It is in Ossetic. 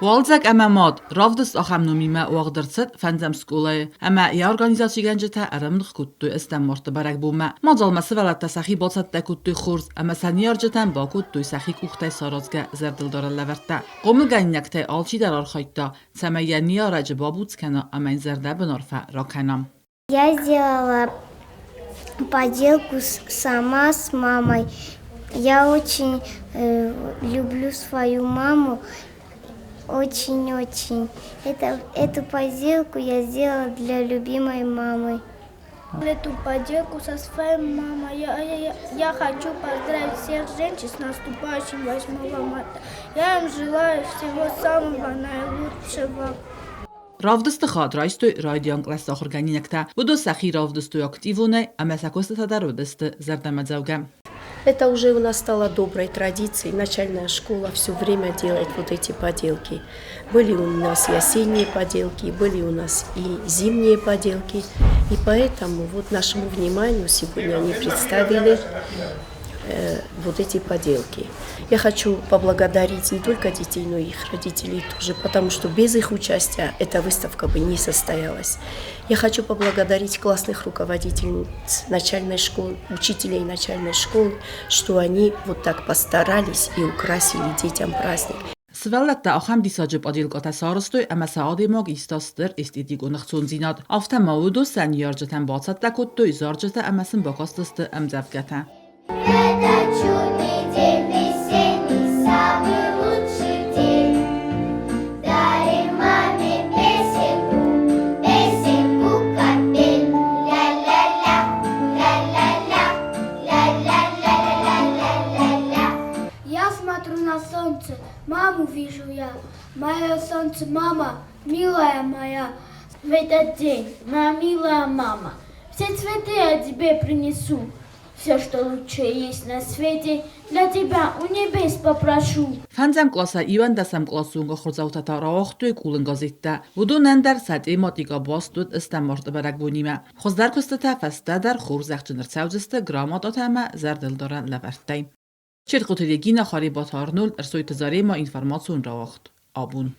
Уалдзӕг ӕмӕ мад равдыст ахӕм номимӕ уагъд ӕрцыд фӕндзӕм скъолайы ӕмӕ йӕ организацигӕнджытӕ ӕрӕмных кодтой ӕстӕм марты бӕрӕгбонмӕ. Мадзалмӕ сывӕллӕттӕ сӕхи бацӕттӕ кодтой хорз ӕмӕ сӕ ныййарджытӕн бакодтой сӕхи къухтӕй саразгӕ зӕрдылдарӕн лӕвӕрттӕ. Хъомылгӕнинӕгтӕй алчидӕр архайдта, цӕмӕй йӕ ныййарӕджы бабуц кӕна ӕмӕ йын зӕрдӕбын арфӕ ракӕна. Я сделала поделку сама с мамой. Я очень люблю свою маму, очень-очень. Эту поделку я сделала для любимой мамы. Эту поделку со своей мамой. Я хочу поздравить всех женщин с наступающим 8 марта. Я им желаю всего самого наилучшего. Равдысты хатт райстой райдиан кълӕсты ахуыргӕнинӕгтӕ. Уыдон сӕхи равдыстой активонӕй ӕмӕ сӕ куыстытӕ дӕр уыдысты зӕрдӕмӕдзӕугӕ. Это уже у нас стало доброй традицией. Начальная школа все время делает вот эти поделки. Были у нас и осенние поделки, были у нас и зимние поделки. И поэтому вот нашему вниманию сегодня они представили вот эти поделки. Я хочу поблагодарить не только детей, но и их родителей тоже, потому что без их участия эта выставка бы не состоялась. Я хочу поблагодарить классных руководительниц начальной школы, учителей начальной школы, что они вот так постарались и украсили детям праздник. Сывӕллӕттӕ ахӕм диссаджы падилкъатӕ сарӕзтой ӕмӕ сӕ адӕймаг иста стыр эстетикон ӕхцондзинад. Афтӕ ма уыдон сӕ ныййарджытӕн бацӕттӕ кодтой зарджытӕ ӕмӕ сын бакастысты ӕмдзӕвгӕтӕ. Это чудный день весенний, самый лучший день. Дарим маме песенку, песенку капель. Ля-ля-ля, ля-ля-ля, ля-ля-ля-ля-ля-ля-ля. Я смотрю на солнце, маму вижу я. Мое солнце, мама, милая моя. В этот день, моя милая мама, все цветы я тебе принесу. Все, что лучшее есть на свете, для тебя у небес попрошу. Фӕндзӕм къласӕй иуӕндӕсӕм къласы онг ахуырдзаутӕ та рауагътой къулын газеттӕ. Уыдонӕн дӕр сӕ тематикӕ баст уыд ӕстӕм марты бӕрӕгбонимӕ. Хуыздӕр куыстытӕ фӕстӕдӕр хорзӕхджын ӕрцӕудзысты грамотатӕ ӕмӕ зӕрдылдарӕн лӕвӕрттӕй. Четкъуты Регина, Харебаты Арнольд, Ӕрсойты Заремӕ информацион рауагъд. Абон.